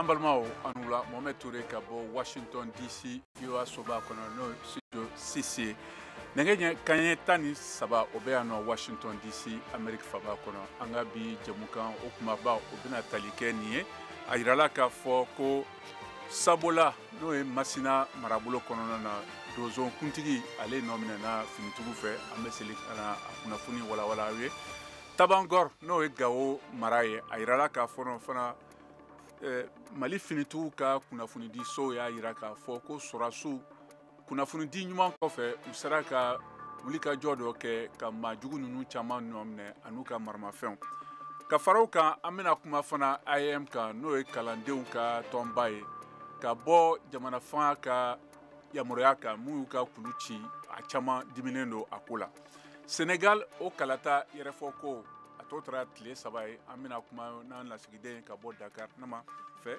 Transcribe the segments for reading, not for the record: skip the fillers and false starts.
An balimaw, aw ni wula. Mohamed Touré ka bɔ Washington DC, VOA soba kɔnɔ, n'o studio 6 ye. Nɛgɛ ɲɛ kanɲɛ 13, o bɛ yan nɔ Washington DC, Amérique faba kɔnɔ. An ka bi jɛmukan o kumaba, o bɛna tali kɛ nin ye. A yirala k'a fɔ ko Sabola, n'o ye Masina marabolo kɔnɔna na, donso kuntigi, ale nɔ minɛna finitigiw fɛ. An bɛ seli ka na a kunnafoni walawala aw ye. Tabankɔr, n'o ye Gawo mara ye, a yirala k'a fɔ fana Mali finitigiw ka kunnafonidisow y'a yira k'a fɔ ko sɔrɔdasiw kunnafonidi ɲuman kɔfɛ, u sera ka wulikajɔ dɔ kɛ ka maajugu ninnu caman nɔ minɛ an'u ka maramafɛnw. Ka fara o kan, an bɛna kuma fana AEEM kan, n'o ye kalandenw ka tɔnba ye, ka bɔ jamana fanga ka yamaruya kan mun y'u ka kulu ci, a caman diminen don a ko la. Senegal, o kalata yɛrɛfɔ ko a tɔ tora tile 3 ye. An bɛna kuma n'an lasigiden ka bɔ Dakar nama fɛ.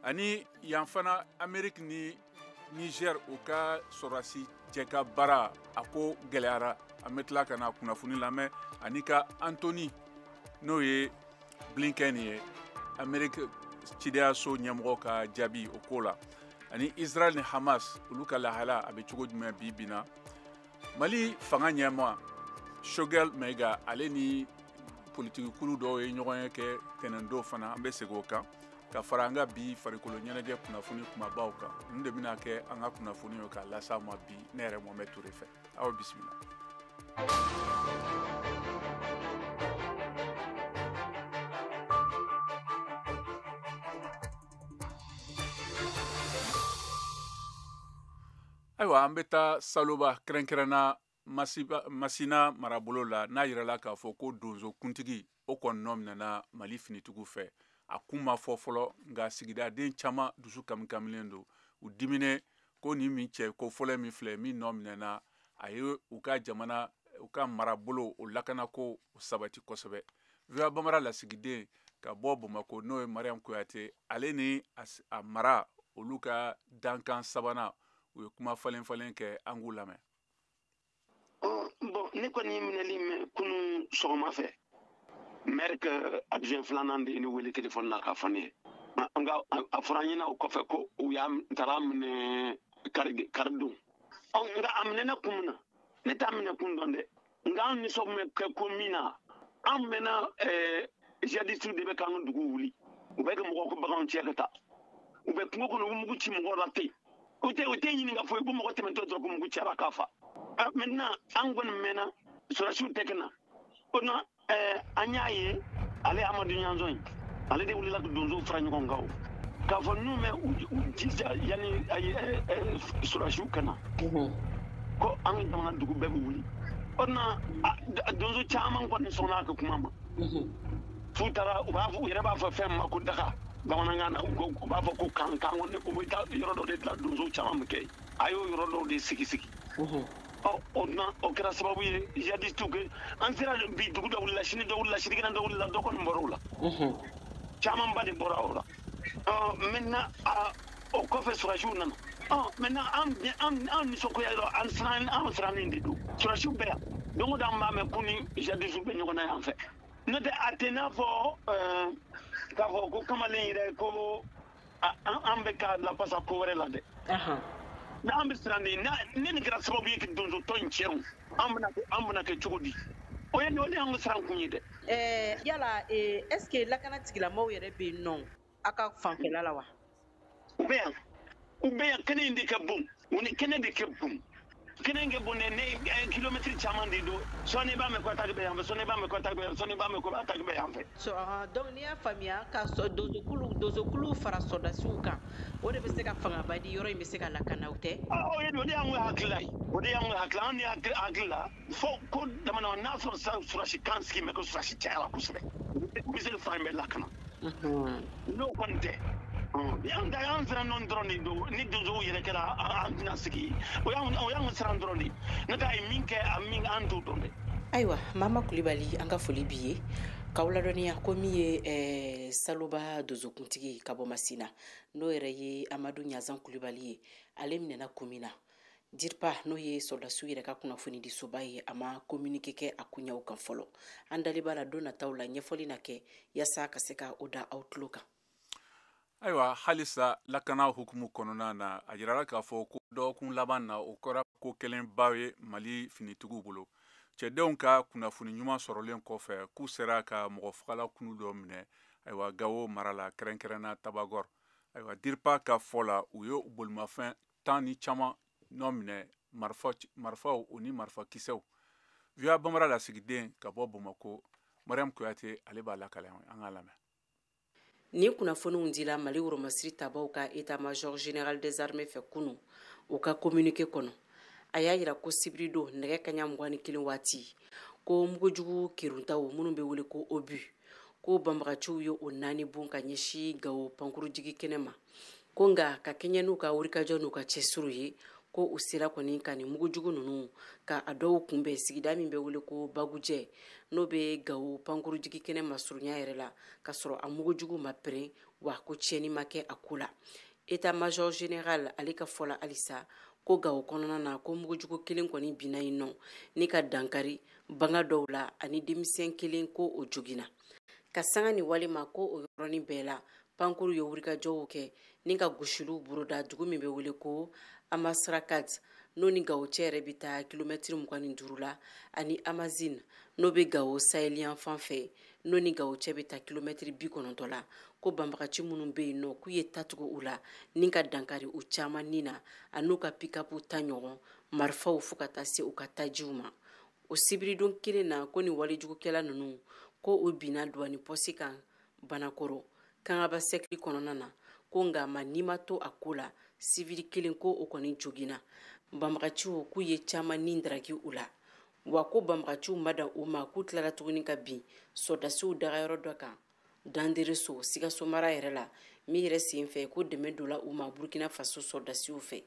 Ani yan fana, Amérique ni Niger, u ka sɔrɔdasi cɛ ka baara, a ko gɛlɛyara. An bɛ tila ka na kunnafoni lamɛn ani ka Antony, n'o ye Blinken ye, Amérique cidenyaso ɲɛmɔgɔ ka jaabi o ko la. Ani Israël ni Hamas, olu ka lahala a bɛ cogo jumɛn bi bi na? Mali fanga ɲɛmaa Choguel Maïga, ale ni politiki kulu dɔw ye ɲɔgɔn ye kɛ tɛnɛndon fana, an bɛ segin o kan ka fara an ka bi farikolo ɲɛnajɛ kunnafoni kumabaw kan. Ninnu de bɛna kɛ an ka kunnafoni ye k'a las'aw ma bi, ne yɛrɛ Mohamed Touré fɛ. Aw bisimila. Ayiwa, an bɛ taa Saloba, kɛrɛnkɛrɛnna Masina marabolo la, n'a yirala k'a fɔ ko donso kuntigi, o kɔni nɔ minɛna Mali finitigiw fɛ. A kun ma fɔ fɔlɔ, nka sigidaden caman dusu kamikamilen don, u diminen ko nin min cɛ ko fɔlɔ min filɛ min nɔ minɛna, a ye u ka jamana, u ka marabolo o lakanako o sabati kosɛbɛ. VOA Bambara lasigiden ka bɔ Bamakɔ, n'o ye Mariam Kuyate, ale ni a mara olu ka dankan sabanan, u ye kuma falen falen kɛ, an k'u lamɛn. Bon, ne kɔni ye minɛli mɛn kunun sɔgɔma fɛ. Maire ka adjoint filanan de ye ne wele téléphone na k'a fɔ ne ye. Nka a fɔra an ɲɛna o kɔfɛ ko u y'a taara minɛ kari don. Nka a minɛna kun min na, ne t'a minɛ kun dɔn dɛ. Nka an nisɔn bɛ kɛ ko min na, an mɛnna jihadistes de bɛ k'an ka dugu wuli. U bɛ ka mɔgɔw ka baganw cɛ ka taa. U bɛ kungo kɔnɔ, u bɛ mugu ci mɔgɔw la ten. U tɛ ɲininka foyi, ko mɔgɔ tɛmɛtɔ dɔrɔn ko mugu cɛra k'a fa. Maintenant, an kɔni mɛnna, sɔrɔdasiw tɛ ka na. O na, an y'a ye, ale Amadu Ɲanzɔn in, ale de wulila ka donsow fara ɲɔgɔn kan o. K'a fɔ n'u mɛ u jija yanni sɔrɔdasiw ka na. Ko an ka jamana dugu bɛɛ bɛ wuli. O na, donso caman kɔni sɔnna a ka kuma ma. F'u taara, u b'a fɔ, u yɛrɛ b'a fɔ fɛn min ma ko daga. Bamanankan na, u b'a fɔ ko kan, kan kɔni, u bɛ taa yɔrɔ dɔ de dilan, donso caman bɛ kɛ yen. A y'o yɔrɔ dɔw de sigi sigi. Ɔ, o na, o kɛra sababu ye jihadistes kɛ. An sera bi dugu dɔ wulila, sini dɔ wulila, sinikɛnɛ dɔ wulila, dɔ kɔni bɔra o la. Camanba de bɔra o la. Ɔ, maintenant, o kɔfɛ sɔrɔdasiw nana. Ɔ, maintenant, an nisɔngoya yɔrɔ, an sirannen de don. Sɔrɔdasiw bɛ yan. Don o don an b'a mɛn ko ni jihadistes bɛ ɲɔgɔn na yan fɛ. N'o tɛ, a tɛ n'a fɔ, k'a fɔ ko kamalen yɛrɛ ko an bɛ ka lapasa ko wɛrɛ la dɛ. N'an bɛ siran de, ni nin kɛra sababu ye ka donso tɔ in cɛn, an bɛna kɛ cogo di? O de y'an ka siran kun ye dɛ. Yala, est ce que lakana tigilamɔgɔw yɛrɛ bɛ yen nɔ aw ka fanfɛla la wa? U bɛ yan. U bɛ yan, kɛnɛ in de ka bon. U ni kɛnɛ de ka bon. Kɛnɛ in ka bon dɛ, ne kilomɛtiri caman de don. Sɔɔni i b'a mɛn ko attaque bɛ yan fɛ, sɔɔni i b'a mɛn ko attaque bɛ yan fɛ, sɔɔni i b'a mɛn ko attaque bɛ yan fɛ. Donc n'i y'a faamuya ka donsokulu fara sɔrɔdasiw kan, o de bɛ se ka fangaba di, yɔrɔ in bɛ se ka lakana, o tɛ? O de y'an ka hakilila ye. O de y'an ka hakilila. An ni hakili la, fo ko dama dama n'a sɔrɔ sisan sɔrɔdasi kan sigi mɛ ko sɔrɔdasi cayara kosɛbɛ. U bɛ se ka fan bɛɛ lakana. N'o kɔni tɛ. An ta y'an siran nɔ dɔrɔn de don. Ni donsow yɛrɛ kɛra, an tɛna sigi. O y'an siran dɔrɔn de. N'o tɛ a ye min kɛ, a min an t'o dɔn dɛ. Ayiwa, Mama Kulibali, an ka foli b'i ye. K'aw ladɔnniya ko min ye Saloba donsokuntigi ka bɔ Masina, n'o yɛrɛ ye Amadu Ɲazan Kulibali ye, ale minɛna kun min na, DIRPA, n'o ye sɔrɔdasiw yɛrɛ ka kunnafonidisoba ye, a ma communiqué kɛ a kunɲaw kan fɔlɔ. An dalen b'a la, don nataw la ɲɛfɔli na kɛ yaasa ka se ka o da aw tulo kan. Ayiwa, halisa lakana hukumu kɔnɔna na, a jirala k'a fɔ ko dɔgɔkun laban na, o kɛra ko kelenba ye Mali finitigiw bolo. Cɛdenw ka kunnafoni ɲuman sɔrɔlen kɔfɛ k'u sera ka mɔgɔ fagala kunu dɔ minɛ, ayiwa, Gawo mara la, kɛrɛnkɛrɛnna Tabagɔr. Ayiwa, DIRPA ka fɔ la, u ye bolimafɛn 10 ni caman nɔ minɛ, marifaw o ni marifakisɛw. VOA Bambara lasigiden ka bɔ Bamakɔ, Mariam Kuyate, ale b'a lakale an k'a lamɛn. Nin kunnafoniw dila Mali woromasiri tabaw ka état major général des armées fɛ kunu u ka communiqué kɔnɔ. A y'a yira ko sibiridon nɛgɛ kaɲa 21 waati, ko mugujugu keruntaw minnu bɛ wele ko obus, ko banbagaciw ye o 4 bon ka ɲɛsin Gawo pankurujigi kɛnɛ ma. Ko nka ka kɛɲɛ n'u ka wulikajɔ n'u ka cɛsiriw ye, ko u sera kɔni ka nin mugujugu ninnu ka a dɔw kunbɛn sigida min bɛ wele ko Bagujɛ, n'o bɛ Gawo pankurujigi kɛnɛ masurunya yɛrɛ la, ka sɔrɔ a mugujugu ma pɛrɛn, wa ko tiɲɛni ma kɛ a ko la. État major général ale ka fɔ la halisa ko Gawo kɔnɔna na, ko mugujugu kelen kɔni binna yen nɔ ni ka dankari banga dɔw la, ani denmisɛn kelen ko o joginna. Ka sanga ni wale ma, ko o yɔrɔnin bɛɛ la pankuru ye wulikajɔw kɛ ni ka gosiliw boroda dugu min bɛ wele ko Amasrakat, n'o ni Gawo cɛ yɛrɛ bɛ taa kilomɛtiri 25 la, ani Amazine, n'o bɛ Gawo saheliyan fan fɛ, n'o ni Gawo cɛ bɛ taa kilomɛtiri 90 la. Ko banbagaci minnu bɛ yen nɔ, k'u ye tatugu u la ni ka dankari u caman ni na, an'u ka pikapu ta ɲɔgɔn marifaw, fo ka taa se u ka tajiw ma. O sibiridon kelen na, ko ni walejugukɛla ninnu, ko u binna duwani pɔsi kan Banakɔrɔ Kangaba sɛkili kɔnɔna na. Ko nka ma n'i ma to a ko la, sivili kelen ko o kɔni joginna. Banbagaciw k'u ye caman ni daraki u la, wa ko banbagaciw ma dan u ma, k'u tilara tuguni ka bin sɔrɔdasiw dagayɔrɔ dɔ kan Dandereso Sikaso mara yɛrɛ la, min yɛrɛ sen fɛ ko dɛmɛ donna u ma Burkina Faso sɔrɔdasiw fɛ.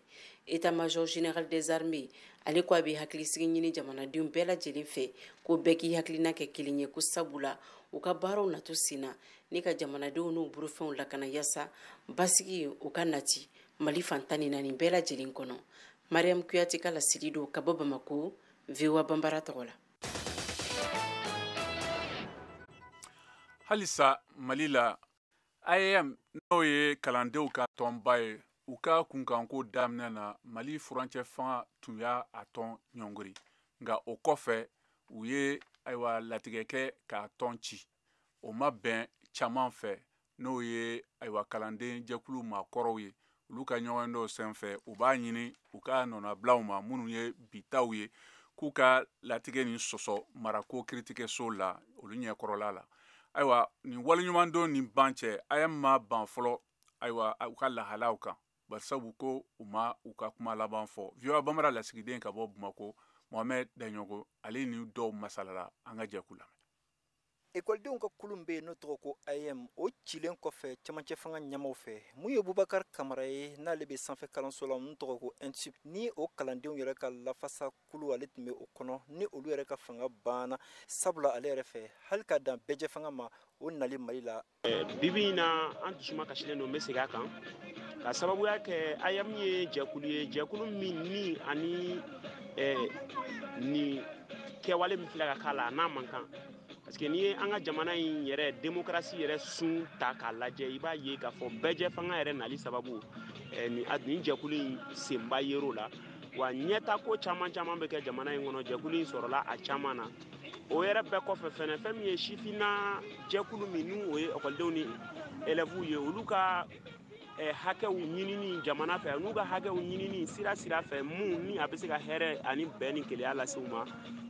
État major général des armées ale ko a bɛ hakilisigi ɲini jamanadenw bɛɛ lajɛlen fɛ, ko bɛɛ k'i hakilina kɛ kelen ye, ko sabula u ka baaraw nato sen na ni ka jamanadenw n'u bolofɛnw lakana, yaasa basigi u ka nati Mali fan 14 bɛɛ lajɛlen kɔnɔ. Mariam Kuyate ka laseli don ka bɔ Bamako, VOA Bambara tɔgɔ la. Halisa Mali la, AEEM, n'o ye kalandenw ka tɔnba ye, u ka kunkanko daminɛ na, Mali furancɛ fanga tun y'a a tɔn ɲɔngiri, nka o kɔfɛ u ye, ayiwa, latigɛ kɛ k'a tɔn ci. O ma bɛn caman fɛ, n'o ye, ayiwa, kalanden jɛkulu maakɔrɔw ye. Olu ka ɲɔgɔn dɔw senfɛ, u b'a ɲini u ka nɔnabilaw ma minnu ye bitaw ye, k'u ka latigɛ nin sɔsɔ marako kiritigɛso la olu ɲɛkɔrɔla la. Ayiwa, nin waleɲumandon nin ban cɛ, AEEM ma ban fɔlɔ, ayiwa, u ka lahalaw kan, barisabu ko u ma u ka kuma laban fɔ. VOA Bambara lasigiden ka bɔ Bamako, Mohamed Daɲɔgɔ, ale ni dɔw masalala, an ka jɛ k'u lamɛn. Ekɔlidenw ka kulu bɛ yen n'o tɔgɔ ko AEEM, o cilen kɔfɛ cɛmancɛ fanga ɲɛmaw fɛ, mun ye Bubakar Kamara ye, n'ale bɛ sanfɛ kalanso la mun tɔgɔ ko ENSUP, ni o kalandenw yɛrɛ ka lafasa kulu ale tun bɛ o kɔnɔ, ni olu yɛrɛ ka fanga banna, sabula ale yɛrɛ fɛ hali ka dan bɛɛjɛ fanga ma o nali Mali la. Bibi in na, an dusuma kasilen don. N bɛ segin a kan ka sababuya kɛ AEEM ye jɛkulu ye, jɛkulu min ni ani nin kɛwale min filɛ ka k'a la, a n'a man kan, parce que n'i ye an ka jamana in yɛrɛ démocratie yɛrɛ sun ta k'a lajɛ, i b'a ye k'a fɔ bɛɛjɛ fanga yɛrɛ nali sababu, nin jɛkulu in senba yer'o la. Wa ɲɛta ko caman caman bɛ kɛ jamana in kɔnɔ, jɛkulu in sɔrɔla a caman na. O yɛrɛ bɛɛ kɔfɛ fɛnɛ, fɛn min ye sifinna jɛkulu min n'u o ye ekɔlidenw ni élèves ye, olu ka hakɛw ɲinini jamana fɛ, n'u ka hakɛw ɲinini sira sira fɛ mun ni a bɛ se ka hɛrɛ ani bɛn ni kelenya lase u ma.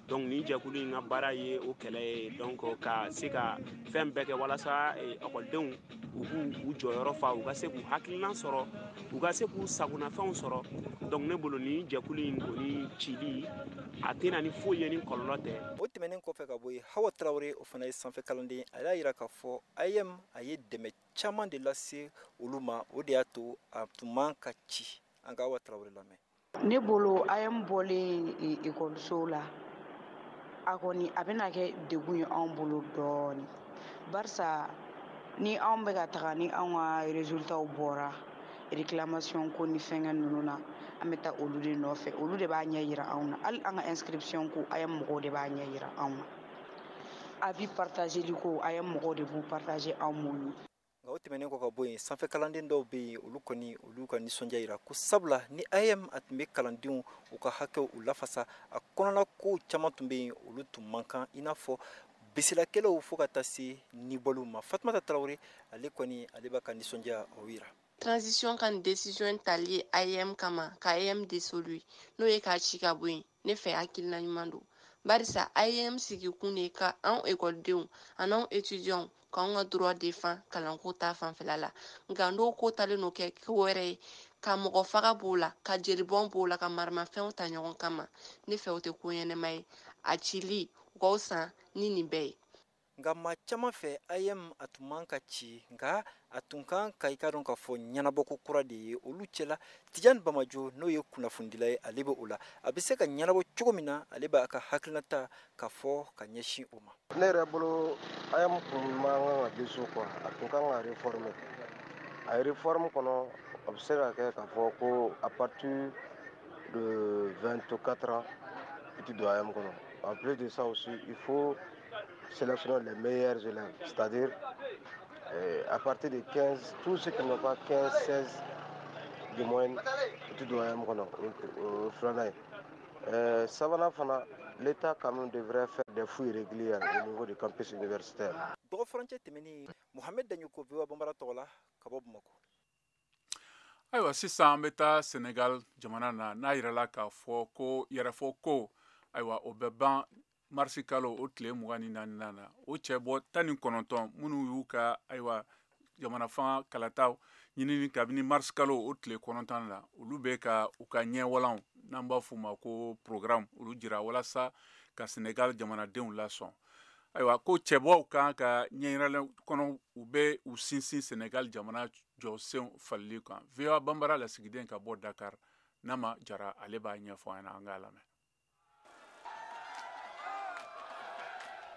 Donc nin jɛkulu in ka baara ye o kɛlɛ ye, donc ka se ka fɛn bɛɛ kɛ walasa ekɔlidenw u k'u u jɔyɔrɔ fa, u ka se k'u hakilina sɔrɔ, u ka se k'u sagonafɛnw sɔrɔ. Donc ne bolo, nin jɛkulu in kɔni cili, a tɛna ni foyi ye ni kɔlɔlɔ tɛ. O tɛmɛnen kɔfɛ ka bɔ yen, Hawa Tarawele, o fana ye sanfɛ kalanden, a y'a yira k'a fɔ AEEM a ye dɛmɛ caman de lase olu ma, o de y'a to a tun man ka ci. An ka Hawa Tarawele lamɛn. Ne bolo, AEEM bɔlen ekɔliso la, a kɔni a bɛna kɛ degun ye anw bolo dɔɔni, barisa ni anw bɛ ka taga ni anw ka résultats bɔra réclamation ko ni fɛnkɛ ninnu na, an bɛ taa olu de nɔfɛ, olu de b'a ɲɛ yira anw na. Hali an ka inscription ko, AEEM mɔgɔw de b'a ɲɛ yira anw na. Avis partageli ko, AEEM mɔgɔw de b'u partager anw m'o ye. Nka o tɛmɛnen kɔ ka bɔ yen, sanfɛ kalanden dɔw bɛ yen, olu kɔni olu ka nisɔndiya yira ko sabula ni AEEM a tun bɛ kalandenw u ka hakɛw u lafasa, a kɔnɔna kow caman tun bɛ yen, olu tun man kan, i n'a fɔ bisilakɛlaw fo ka taa se nibɔliw ma. Fatumata Tarawele, ale kɔni ale b'a ka nisɔndiya o yira. Transition ka nin décision tali AEEM kama ka AEEM dissolu, n'o ye k'a ci ka bɔ yen, ne fɛ hakilina ɲuman don, barisa AEEM sigikun de ka anw ekɔlidenw an'anw étudiants k'anw ka droit défend kalanko ta fanfɛla la. Nka n'o ko talen n'o kɛ ko wɛrɛ ye, ka mɔgɔ faga b'o la, ka jelibɔn b'o la, ka maramafɛnw ta ɲɔgɔn kama, ne fɛ o tɛ ko ɲɛnɛma ye. A cili u k'aw san ni nin bɛɛ ye. Nka maa caman fɛ, AEEM a tun man ka ci, nka a tun kan ka i ka dɔn k'a fɔ ɲɛnabɔko kura de ye olu cɛla. Tijani Bamajo, n'o ye kunnafonidila ye, ale bɛ o la, a bɛ se ka ɲɛnabɔ cogo min na, ale b'a ka hakilinata ka fɔ ka ɲɛsin o ma. Ne yɛrɛ bolo, AEEM kun man kan ka dissous quoi, a tun kan ka réformer. A réforme kɔnɔ, a bɛ se ka kɛ k'a fɔ ko à partir de 24 ans i tɛ don AEEM kɔnɔ. En plus de ça aussi, il faut sélectionner les meilleurs élèves, c'est-à-dire à partir de 15, tous ceux qui n'ont pas 15, 16 de moyenne, tu dois o filanan ye. Sabanan fana, l'État quand même devrait faire des fouilles régulières au niveau du campus universitaire. Dɔgɔ furancɛ tɛmɛnen, Mohamed Daɲoko, VOA Banbara tɔgɔ la ka bɔ Bamakɔ. Ayiwa, sisan an bɛ taa Senegal jamana na, n'a yirala k'a fɔ ko yɛrɛfɔ ko, ayiwa, o bɛ ban marisi kalo o tile 24nan na. O cɛbɔ 19 minnu y'u ka, ayiwa, jamana fanga kalataw ɲinini kabini marisi kalo o tile 9 la, olu bɛ ka u ka ɲɛwalanw, n'an b'a f'u ma ko programme, olu jira walasa ka Senegal jamanadenw lasɔn. Ayiwa, ko cɛbɔw kan ka ɲɛyiralen kɔnɔ, u bɛ u sinsin Senegal jamana jɔsenw falili kan. VOA Banbara lasigiden ka bɔ Dakar, Nama Jara, ale b'a ɲɛfɔ an ɲɛna, an k'a lamɛn.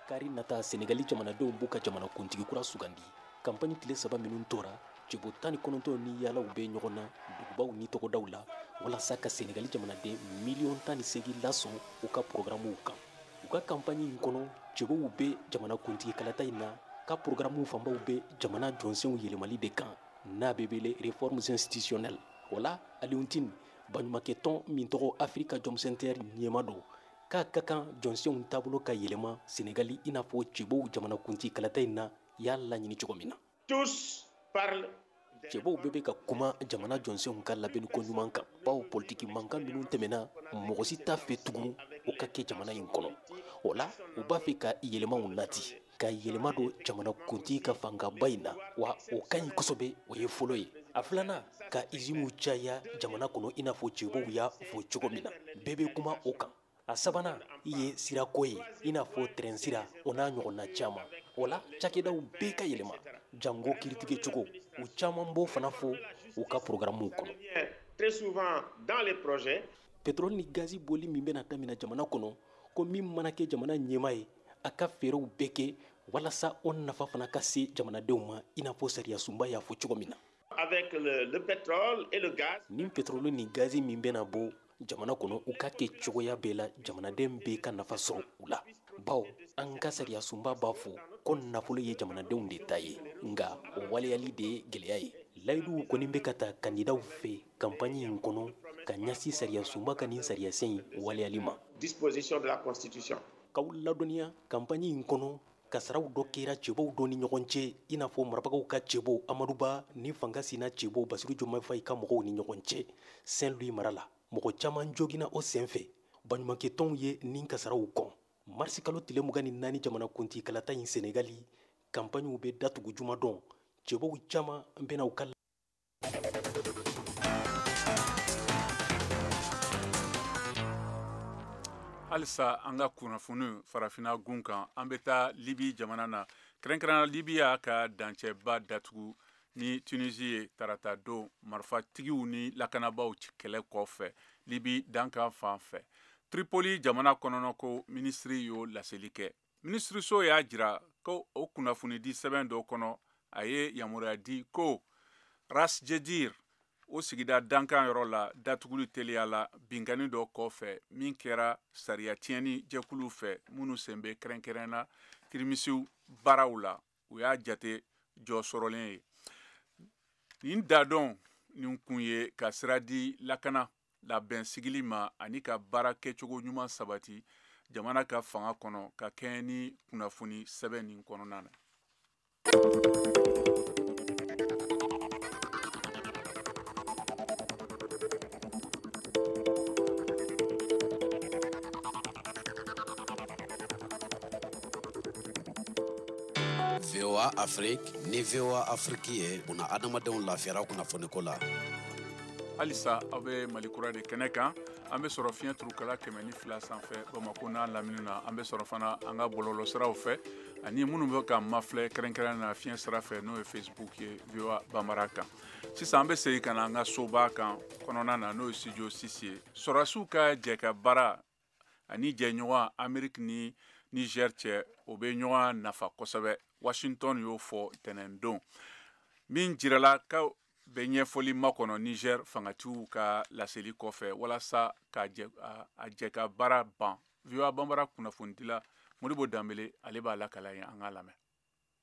Kari nata, Senegali jamanadenw b'u ka jamana kuntigi kura sugandi. Kanpaɲi tile 3 minnu tora, cɛbɔ 19 ni yaalaw bɛ ɲɔgɔn na dugubaw ni tɔgɔdaw la walasa ka Senegali jamanaden miliyɔn 18 lasɔn u ka porogaramuw kan. U ka kanpaɲi in kɔnɔ, cɛbɔw bɛ jamana kuntigi kalata in na ka porogaramuw fanbaw bɛ jamana jɔnsenw yɛlɛmali de kan, n'a bɛ wele réformes institutionnelles. O la, Alioune Tine, baɲumankɛtɔn min tɔgɔ Africa Jom Center ɲɛma don, k'a ka kan jɔnsenw taabolo ka yɛlɛma Senegali, i n'a fɔ cɛbɔw jamanakuntigi kalata in na y'a laɲini cogo min na. Cɛbɔw bɛɛ bɛ ka kuma jamana jɔnsenw ka labɛnni ko ɲuman kan, bawo politiki mankan minnu tɛmɛna, mɔgɔ si t'a fɛ tugun o ka kɛ jamana in kɔnɔ. O la, u b'a fɛ ka yɛlɛmaw nati, ka yɛlɛma don jamanakuntigi ka fangaba in na, wa o ka ɲi kosɛbɛ. O ye fɔlɔ ye. A filanan, ka iziniw caya jamana kɔnɔ, i n'a fɔ cɛbɔw y'a fɔ cogo min na, bɛɛ bɛ kuma o kan. A sabanan ye sirako ye, i n'a fɔ tɛrɛn sira, o n'a ɲɔgɔnna caman. O la, cakɛdaw bɛɛ ka yɛlɛma, jango kiiritigɛ cogo, u caman b'o fana fɔ u ka porogaramuw kɔnɔ. Pétrole ni gazi bɔli min bɛna daminɛ jamana kɔnɔ, ko min mana kɛ jamana ɲɛmaa ye, a ka fɛɛrɛw bɛɛ kɛ walasa o nafa fana ka se jamanadenw ma, i n'a fɔ sariya sunba y'a fɔ cogo min na. Avec le pétrole et le gaz. Ni pétrole ni gazi min bɛna bɔ jamana kɔnɔ, u ka kɛ cogoya bɛɛ la jamanaden bɛɛ ka nafa sɔrɔ u la, bawo an ka sariya sunba b'a fɔ ko nafolo ye jamanadenw de ta ye, nka o waleyali de ye gɛlɛya ye. Layiduw kɔni bɛ ka ta kandidaw fɛ kanpaɲi in kɔnɔ ka ɲɛsin sariya sunba ka nin sariyasen in waleyali ma. Disposition de la Constitution. K'aw ladɔnniya, kanpaɲi in kɔnɔ, kasaraw dɔ kɛra cɛbɔw dɔ ni ɲɔgɔn cɛ, i n'a fɔ marabagaw ka cɛbɔ Amaduba ni fanga sina cɛbɔ Basiru Jomayi Fayi ka mɔgɔw ni ɲɔgɔn cɛ Saint Louis mara la. Mɔgɔ caman joginna o senfɛ. Baɲumankɛtɔnw ye nin kasaraw kɔn. Marisi kalo tile 24, jamanakuntigi kalata in Senegali kanpaɲiw bɛ datugu jumadon. Cɛbɔw caman bɛna u ka Halisa an ka kunnafoni farafinna gun kan, an bɛ taa Libi jamana na, kɛrɛnkɛrɛnnenya Libi y'a ka dancɛba datugu ni Tunisie ye tarata don, marifatigiw ni lakanabaaw kɛlɛ kɔfɛ Libi dankan fan fɛ. Tripoli jamana kɔnɔna ko minisiri y'o laseli kɛ. Minisiriso y'a jira ko o kunnafonidi sɛbɛn dɔ kɔnɔ, a ye yamaruya di ko Ras Jedir, o sigida dankan yɔrɔ la, datuguli teliya la binkanni dɔ kɔfɛ min kɛra sariya tiɲɛni jɛkulu fɛ minnu sen bɛ kɛrɛnkɛrɛnna kirimisiw baaraw la, u y'a jate jɔ sɔrɔlen ye. Nin dadɔn nin kun ye ka sira di lakana labɛn sigili ma ani ka baara kɛcogo ɲuman sabati jamana ka fanga kɔnɔ ka kɛɲɛ ni kunnafoni sɛbɛn nin kɔnɔna na. VOA Afrique ni VOA Afrique ye buna adamadenw lafiyara kunnafoniko la. Halisa aw bɛ Mali kura de kɛnɛ kan. An bɛ sɔrɔ fiɲɛ turukala 102 sanfɛ Bamakɔ n'a lamini na. An bɛ sɔrɔ fana an ka bɔlɔlɔsiraw fɛ ani minnu bɛ ka mafilɛ kɛrɛnkɛrɛn na fiɲɛ sira fɛ, n'o ye Facebook ye VOA Bambara kan. Sisan an bɛ segin ka na an ka soba kan kɔnɔna na, n'o ye studio 6 ye. Sɔrɔdasiw ka jɛ ka baara ani jɛɲɔgɔn Amérique ni Niger cɛ, o bɛ ɲɔgɔn nafa kosɛbɛ. Washington y'o fɔ tɛnɛndon. Min jirala ka bɛ ɲɛfɔli makɔnɔ Niger fangatigiw ka laseli kɔfɛ walasa ka a jɛ ka baara ban. VOA Bambara kunnafonidila Modibo Danbele, ale b'a lakala ye, an k'a lamɛn.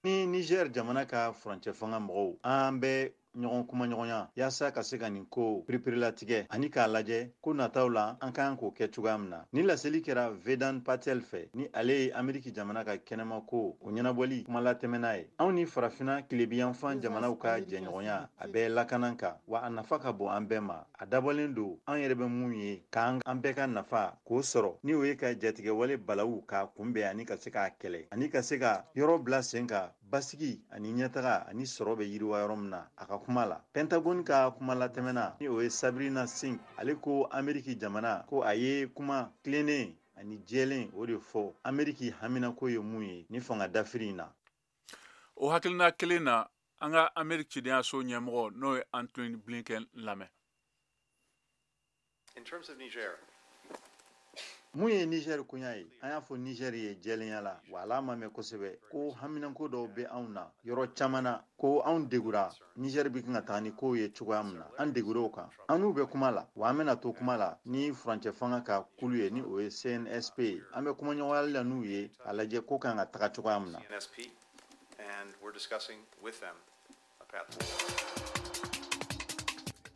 Ni Niger jamana ka furancɛ fanga mɔgɔw, an bɛ ɲɔgɔn kumaɲɔgɔnya yaasa ka se ka nin ko piripirilatigɛ ani k'a lajɛ ko nataw la an ka kan k'o kɛ cogoya min na. Ni laseli kɛra Vedan Patel fɛ, ni ale ye Ameriki jamana ka kɛnɛma ko o ɲɛnabɔli kumalatɛmɛna ye. Anw ni farafinna tilebiyanfan jamanaw ka jɛɲɔgɔnya, a bɛ lakana kan, wa a nafa ka bon an bɛɛ ma. A dabɔlen don an yɛrɛ bɛ mun ye k'an bɛɛ ka nafa k'o sɔrɔ, ni o ye ka jatigɛwale balawu k'a kunbɛn ani ka se k'a kɛlɛ ani ka se ka yɔrɔ bila sen kan basigi ani ɲɛtaga ani sɔrɔ bɛ yiriwa yɔrɔ min na. A ka kuma la, Pentagone ka kuma latɛmɛna, ni o ye Sabrina Singh, ale ko Ameriki jamana ko a ye kuma tilennen ani jɛlen o de fɔ Ameriki haminako ye mun ye ni fanga dafiri in na. O hakilina kelen na, an ka Ameriki cidenyaso ɲɛmɔgɔ, n'o ye Antony Blinken lamɛn. In terms of Niger, mun ye Niger koɲa ye, an y'a fɔ Niger ye jɛlenya la, wa ala ma mɛn kosɛbɛ ko haminanko dɔw bɛ anw na yɔrɔ caman na, ko anw degura Niger bɛ kan ka taga ni kow ye cogoya min na, an degura o kan. An n'u bɛ kuma la, wa an bɛna to kuma la ni furancɛ fanga ka kulu ye, ni o ye CNSP ye. An bɛ kumaɲɔgɔnyali la n'u ye a lajɛ ko kan ka taga cogoya min na.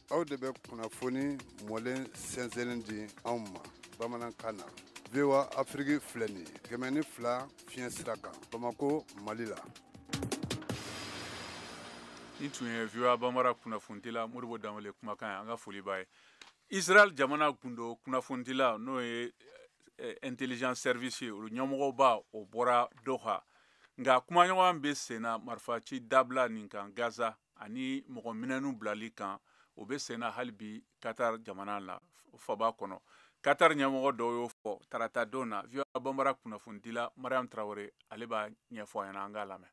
Aw de bɛ kunnafoni mɔlen sɛnsɛnnen di anw ma bamanankan na. VOA Afrique filɛ nin ye 102 fiɲɛ sira kan Bamakɔ, Mali la. Nin tun ye VOA Bambara kunnafonidila Modibo Danbele kumakan ye, an ka foli b'a ye. Israel jamana gundo kunnafonidila, n'o ye intelligence service ye, olu ɲɛmɔgɔba, o bɔra Doha. Nka kumaɲɔgɔn bɛ sen na marifaci dabila nin kan Gaza ani mɔgɔ minɛnw bilali kan, o bɛ sen na hali bi Qatar jamana la faba kɔnɔ. Qatar ɲɛmɔgɔ dɔw y'o fɔ tarata don na. VOA Bambara kunnafonidila Mariam Traoré, ale b'a ɲɛfɔ an ɲɛna, an k'a lamɛn.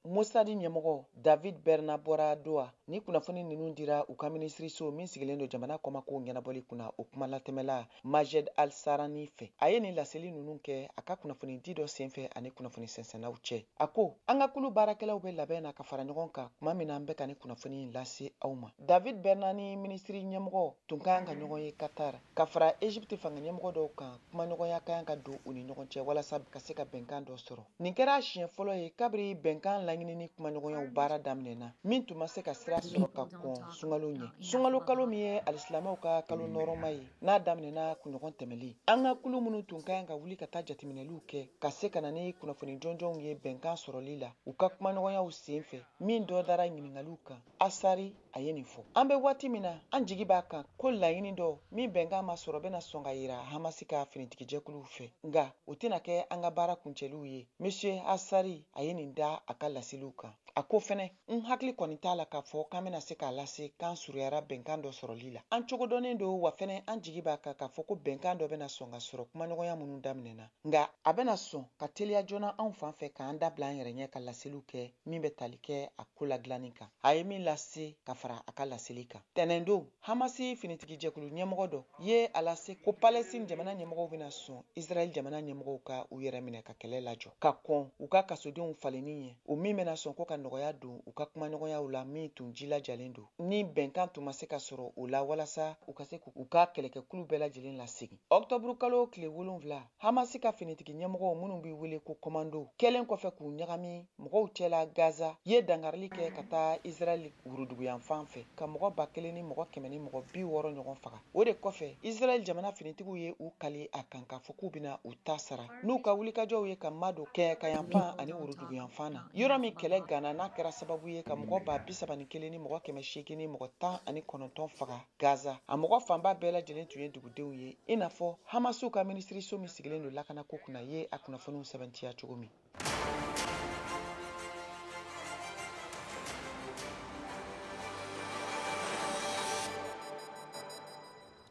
Mossad ɲɛmɔgɔ David Barnea bɔra Doha. Ni kunnafoni ninnu dira u ka minisiriso min sigilen don jamana kɔmakow ɲɛnabɔli kunna, o kuma latɛmɛla Majed Al-Sarani fɛ. A ye nin laseli ninnu kɛ a ka kunnafoni di dɔ senfɛ ani kunnafoni sɛnsɛnnaw cɛ. A ko an ka kulu baarakɛlaw bɛ labɛn na ka fara ɲɔgɔn kan tuma min na an bɛ ka ni kunnafoni lase aw ma. David Barnea ni minisiri ɲɛmɔgɔ tun ka kan ka ɲɔgɔn ye Qatar ka fara Egypte fanga ɲɛmɔgɔ dɔw kan. Kumaɲɔgɔnya ka kan ka don u ni ɲɔgɔn cɛ walasa ka se ka bɛnkan dɔ sɔrɔ. Nin kɛra siɲɛ fɔlɔ ye kabiri bɛnkan laɲinini kumaɲɔgɔnyaw baara daminɛna, min tun ma se ka sira sɔrɔ ka kɔn sunkalo ɲɛ. Sunkalo kalo min ye alisilamɛw ka kalo nɔrɔma ye, n'a daminɛna kunɲɔgɔn tɛmɛlen, an ka kulu minnu tun ka kan ka wuli ka taa jateminɛliw kɛ ka se ka na ni kunnafoni jɔnjɔnw ye bɛnkan sɔrɔli la u ka kumaɲɔgɔnyaw sen fɛ, min dɔ dara ɲininkaliw kan, Asari a ye nin fɔ. An bɛ waati min na, an jigi b'a kan ko laɲini dɔ min bɛnkan ma sɔrɔ bɛna sɔn ka yira Hamasi ka finitigijɛkuluw fɛ, nka o tɛna kɛ an ka baara kuncɛliw ye. Monsieur Asari a ye nin da a ka laseliw kan. A ko fɛnɛ, n hakili kɔni t'a la k'a fɔ k'an bɛna se k'a lase k'an surunyara bɛnkan dɔ sɔrɔli la. An cogodɔnnen don, wa fɛnɛ an jigi b'a kan k'a fɔ ko bɛnkan dɔ bɛna sɔn ka sɔrɔ kumaɲɔgɔnya minnu daminɛna, nka a bɛna sɔn ka teliya joona anw fan fɛ k'an da bila an yɛrɛ ɲɛ ka laseliw kɛ min bɛ tali kɛ a ko ladilanni kan. A ye min lase ka fara a ka laseli kan. Tɛnɛndon, Hamasi finitigijɛkulu ɲɛmɔgɔ dɔ ye a lase ko Palestine jamana ɲɛmɔgɔw bɛna sɔn Israël jamana ɲɛmɔgɔw ka u yɛrɛ minɛ ka kɛlɛ lajɔ, ka kɔn u ka kasodenw falenni ɲɛ, o min bɛna sɔn ko ka nɔgɔya don u ka kumaɲɔgɔnyaw la min tun jilajalen don ni bɛnkan tun ma se ka sɔrɔ o la walasa u ka se k'u ka kɛlɛkɛkulu bɛɛ lajɛlen lasegin. Ɔkutɔburu kalo tile 7, Hamasi ka finitigi ɲɛmɔgɔw minnu bɛ wele ko kɔmando kɛlen kɔfɛ k'u ɲagami mɔgɔw cɛla Gaza ye dankarili kɛ ka taa Israël woroduguyanfan fɛ ka mɔgɔ 1160 ɲɔgɔn faga. O de kɔfɛ, Israël jamana finitigiw ye u kali a kan k'a fɔ k'u bɛna u ta sara n'u ka wulikajɔw ye ka madon kɛɲɛkayanfan ani woroduguyanfan na, yɔrɔ min kɛlɛ ganna n'a kɛra sababu ye ka mɔgɔ 31,819 faga Gaza. A mɔgɔ fanba bɛɛ lajɛlen tun ye dugudenw ye, i n'a fɔ Hamasiw ka minisiriso min sigilen don lakanako kunna ye a kunnafoniw sɛbɛntiya cogo min.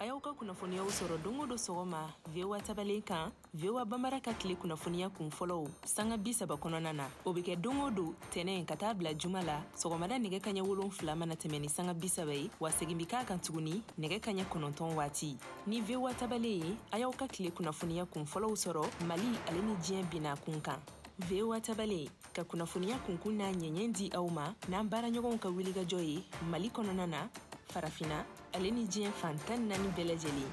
A y'aw ka kunnafoniyaw sɔrɔ don o don sɔgɔma VOA tabalen kan, VOA Bambara ka tile kunnafoniya kun fɔlɔw sanga 30 kɔnɔna na. O bɛ kɛ don o don tɛnɛn ka taa bila juma la sɔgɔmada nɛgɛ kaɲɛ 7 mana tɛmɛ ni sanga 30 ye, wa segin bɛ k'a kan tuguni nɛgɛ kaɲɛ 9 waati. Ni VOA tabalen ye, a y'aw ka tile kunnafoniya kun fɔlɔw sɔrɔ Mali ale ni diɲɛ binna kun kan. VOA tabalen ka kunnafoniya kunkun n'a ɲɛɲɛ di aw ma n'an baaraɲɔgɔnw ka wulikajɔ ye Mali kɔnɔna na, Farafina ale ni diɲɛ fan 14 bɛɛ lajɛlen.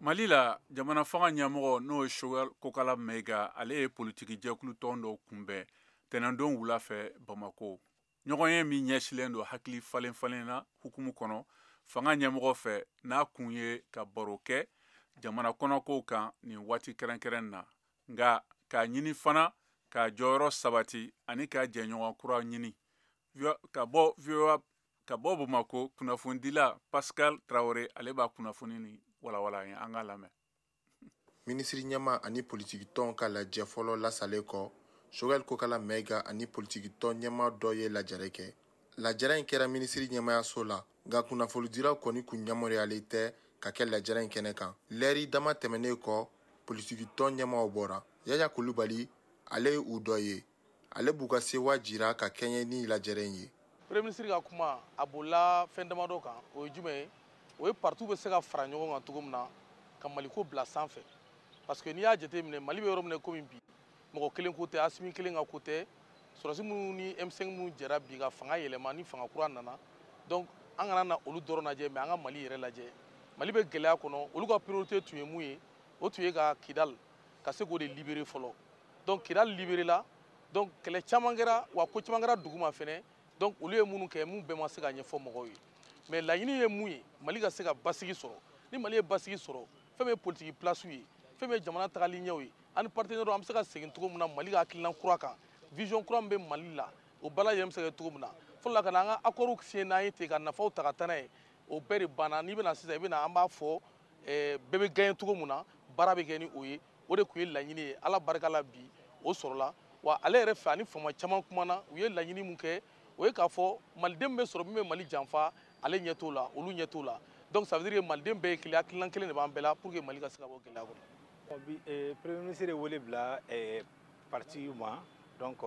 Mali la, jamana fanga ɲɛmɔgɔ n'o ye Choguel Kokala Maïga, ale ye politiki jɛkulu tɔn dɔw kunbɛn tɛnɛndon wula fɛ Bamako. Ɲɔgɔn ye min ɲɛsilen don hakili falen falen na hukumu kɔnɔ fanga ɲɛmɔgɔ fɛ, n'a kun ye ka baro kɛ jamana kɔnɔkow kan nin waati kɛrɛnkɛrɛn na, nka k'a ɲini fana ka jɔyɔrɔ sabati ani ka jɛɲɔgɔn kura ɲini. Ka bɔ Bamako, kunnafonidila Pascal Traoré ale b'a kunnafoni ni walawala ye, an k'a lamɛn. Minisiri ɲɛma ani politiki tɔn ka lajɛ fɔlɔ lasalen kɔ, Choguel Kokala Maïga ani politiki tɔn ɲɛma dɔ ye lajɛrɛ kɛ. Lajɛrɛ in kɛra minisiri ɲɛmayaso la, nka kunnafonidilaw kɔni kun yamaruyalen tɛ ka kɛ lajɛrɛ in kɛnɛ kan. Lɛri dama tɛmɛnen kɔ, politiki tɔn ɲɛmaw bɔra. Yaya Kulubali ale ye u dɔ ye, ale b'u ka sewa jira ka kɛɲɛ ni lajɛrɛ in ye. Premier ministre ka kuma a bolila fɛn damadɔ kan, o ye jumɛn ye? O ye parti bɛ se ka fara ɲɔgɔn kan cogo min na ka Maliko bila sanfɛ. Parce que n'i y'a jateminɛ, Mali bɛ yɔrɔ min na komi bi, mɔgɔ kelen ko tɛ, Asimi kelen ka ko tɛ, sɔrɔdasi minnu ni M5 minnu jɛra bi ka fanga yɛlɛma ni fanga kura nana, donc an kana na olu dɔrɔn lajɛ, mais an ka Mali yɛrɛ lajɛ. Mali bɛ gɛlɛya kɔnɔ, olu ka priorité tun ye mun ye? O tun ye ka Kidal ka se k'o de libérer fɔlɔ. Donc Kidal libéré la, donc kɛlɛ caman kɛra, wa ko caman kɛra dugu ma fɛnɛ. Donc olu ye minnu kɛ, mun bɛɛ ma se ka ɲɛfɔ mɔgɔw ye. Mais laɲini ye mun ye? Mali ka se ka basigi sɔrɔ. Ni Mali ye basigi sɔrɔ, fɛn min ye politique place ye, fɛn min ye jamana tagali ɲɛw ye, ani partenaire an bɛ se ka segin cogo min na Mali ka hakilina kura kan, vision kura min bɛ Mali la, o bɛɛ lajɛlen bɛ se ka kɛ cogo min na. Fɔlɔ la ka na an ka accord signé n'an ye ten ka nafaw ta ka taa n'a ye, o bɛɛ de banna. N'i bɛna sisan, i bɛna an b'a fɔ bɛɛ bɛ gagner cogo min na, baara bɛ kɛ ni o ye. O de tun ye laɲini ye. Ala barika la bi o sɔrɔla. Wa ale yɛrɛ fɛ ani faama caman kumana, u ye laɲini mun kɛ, o ye k'a fɔ maliden bɛ sɔrɔ min bɛ Mali janfa, ale ɲɛ t'o la, olu ɲɛ t'o la. Donc ça veut dire que maliden bɛɛ ye kelen, hakilina kelen de b'an bɛɛ la pour que Mali ka se ka bɔ gɛlɛya kɔnɔ. Bi premier ministre ye wele bila parti ma, donc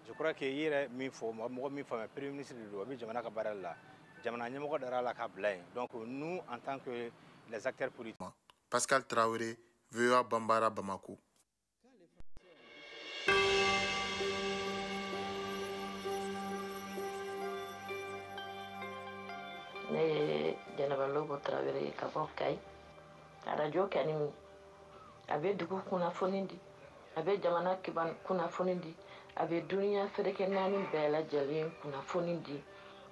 je crois que i yɛrɛ min fɔ, mɔgɔ min faamuya, premier ministre de don, a bɛ jamana ka baara la, jamana ɲɛmɔgɔ dara la k'a bila yen. Donc nous en tant que les acteurs politiques. Pascal Traoré, VOA Bambara, Bamako. Ne ye Jɛnɛba Lobo Tarawele ye ka bɔ Kayi. Arajo kɛni a bɛ dugu kunnafoni di, a bɛ jamana kunnafoni di, a bɛ duniya ferekɛ naani bɛɛ lajɛlen kunnafoni di.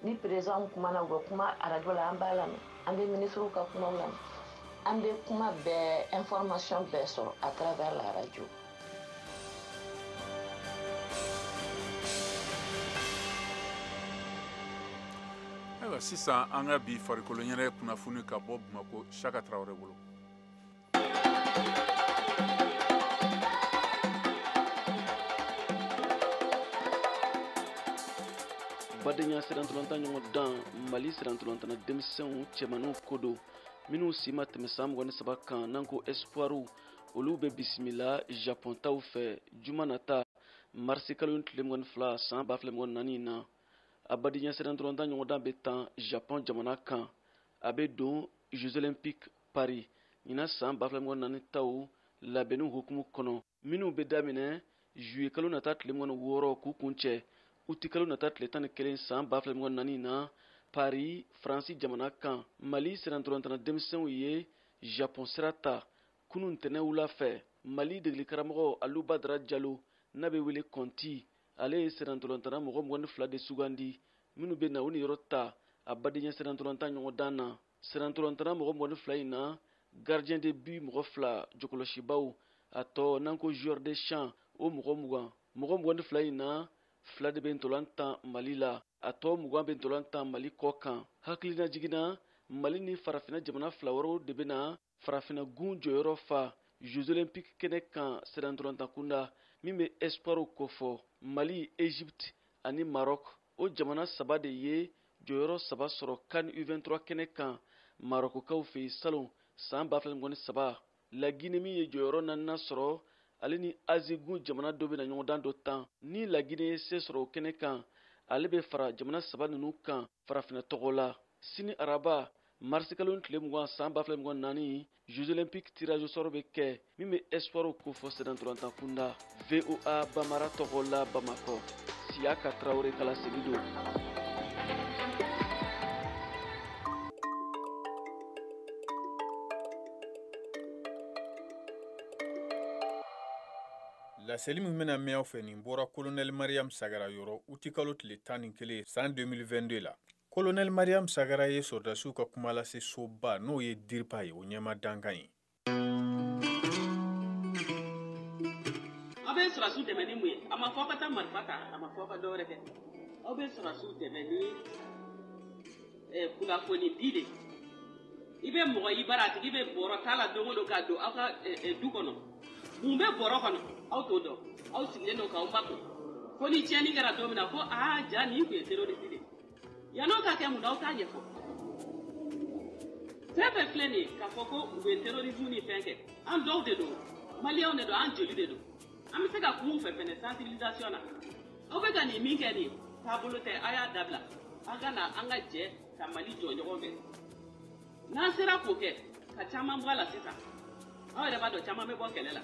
Ni président kumana, u bɛ kuma arajo la, an b'a lamɛn, an bɛ ministres ka kumaw lamɛn, an bɛ kuma bɛɛ, information bɛɛ sɔrɔ à travers la radio. Ayiwa, sisan an ka bi farikolo ɲɛnajɛ kunnafoni ka bɔ Bamakɔ, Saka Tarawele bolo. Badenya sirantolontan ɲɔgɔn dan Mali sirantolontanna denmisɛnw cɛmaninw ko don minnu si ma tɛmɛ san 23 kan, n'an ko espoiru, olu bɛ bisimila Japon taw fɛ juma nata marisi kalo tile 22 san 2024 na. A badenya sennantolatan ɲɔgɔndan bɛ tan Japon jamana kan. A bɛ don Jeux Olympiques Paris ɲinan san 2024 taw labɛnniw hukumu kɔnɔ, minnu bɛ daminɛ juillet kalo nata tile 26 k'u kuncɛ uti kalo nata tile 11 san 2024 na Paris, Faransi jamana kan. Mali sennantolatan denmisɛnw ye Japon sira ta kunun ntɛnɛn wula fɛ. Mali degelikaramɔgɔ Alu Badara Jalo n'a bɛ wele Kɔnti, ale ye sennantolatan mɔgɔ 22 de sugandi minnu bɛ na u niyɔrɔ ta a badenya sennantolatan ɲɔgɔndan na. Sennantolatan mɔgɔ 22 in na, gardien de but mɔgɔ 2, jɔkɔlɔsibaw a tɔ n'an ko joueur de champ o mɔgɔ 20. Mɔgɔ 22 in na, 2 de bɛ ntolan tan Mali la, a tɔ 20 bɛ ntolan tan Mali kɔ kan. Hakilina jiginna, Mali ni farafinna jamana 2 wɛrɛw de bɛ na farafinna gun jɔyɔrɔ fa Jeux Olympiques kɛnɛ kan sennantolatan kunda min bɛ espoir kofɔ. Mali, Egypte ani Maroc, o jamana 3 de ye jɔyɔrɔ 3 sɔrɔ CAN U23 kɛnɛ kan Marokokaw fɛ yen salon san 2023. La Guinée min ye jɔyɔrɔ 4nan sɔrɔ, ale ni Asie gun jamana dɔ bɛna ɲɔgɔndan dɔ tan. Ni La Guinée ye se sɔrɔ o kɛnɛ kan, ale bɛ fara jamana 3 ninnu kan farafinna tɔgɔ la. Sini araba marisi kalo tile 20 san 2024, Jeux Olympiques tirage au sort bɛ kɛ min bɛ espoir kofɔ sennantolatan kunda. VOA Bamara tɔgɔ la Bamakɔ, Siyaka Tarawele ka laseli don. Laseli min bɛna mɛn aw fɛ nin bɔra Colonel Mariam Sagara yɔrɔ utikalo tile 11 san 2022 la. Colonel Mariam Sagara ye sɔrɔdasiw ka kumalase soba n'o ye DIRPA ye, o ɲɛma dankan ye. Aw bɛ sɔrɔdasiw dɛmɛ ni mun ye? A ma fɔ aw ka taa marifa ta, a ma fɔ aw ka dɔwɛrɛ kɛ. Aw bɛ sɔrɔdasiw dɛmɛ ni kunnafoni di de. I bɛ mɔgɔ i bara, a tigi bɛ bɔrɔ t'a la don o don k'a don aw ka du kɔnɔ. Mun bɛ bɔrɔ kɔnɔ? Aw t'o dɔn. Aw sigilen don k'aw makun. Fo ni tiɲɛni kɛra don min na ko aa ja nin tun ye terroriste de ye. Yan'o ka kɛ mun na aw t'a ɲɛfɔ. Fɛn fɛn filɛ nin ye k'a fɔ ko u bɛ terrorisme ni fɛn kɛ, an dɔw de don, maliyɛnw de don, an joli de don. An bɛ se ka kuma u fɛ fɛnɛ sensibilisation na. Aw bɛ ka nin min kɛ nin ye, taabolo tɛ, a y'a dabila. An ka na an ka jɛ ka Mali jɔ ɲɔgɔn fɛ. N'an sera k'o kɛ, ka caman bɔ a la sisan. Aw yɛrɛ b'a dɔn caman bɛ bɔ kɛlɛ la.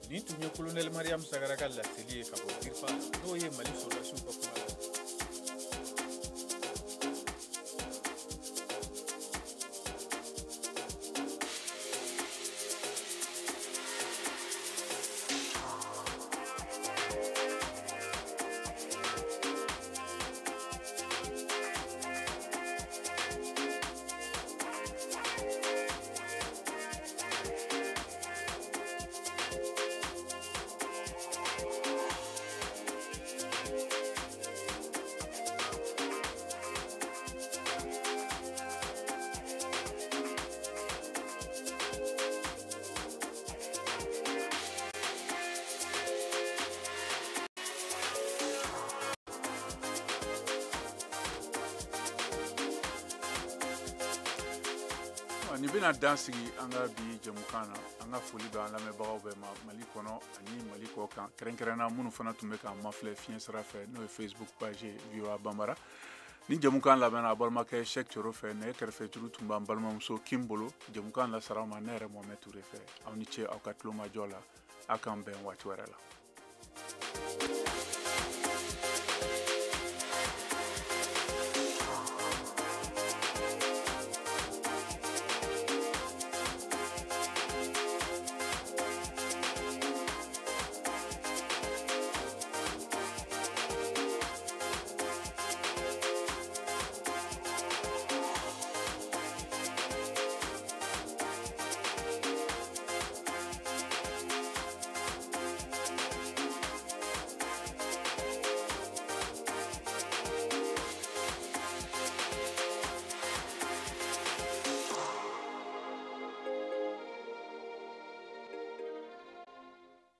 Nin tun ye Colonel Mariam Sagara ka laseli ye ka bɔ DIRPA, n'o ye Mali sɔrɔdasiw ka kuma la. Nin bɛna dan sigi an ka bi jɛmukan na. An ka foli bɛ an lamɛnbagaw bɛɛ ma Mali kɔnɔ ani Mali kɔ kan, kɛrɛnkɛrɛnna minnu fana tun bɛ k'an mafilɛ fiɲɛ sira fɛ, n'o ye Facebook page VOA Bambara. Ni jɛmukan labɛnna a balimakɛ Cheick Coro fɛ, nɛgɛ kɛrɛfɛjuru tun b'an balimamuso Kim bolo. Jɛmukan lasara aw ma ne yɛrɛ Mohamed Touré fɛ. Aw ni ce aw ka tulomajɔ la. A k'an bɛn waati wɛrɛ la.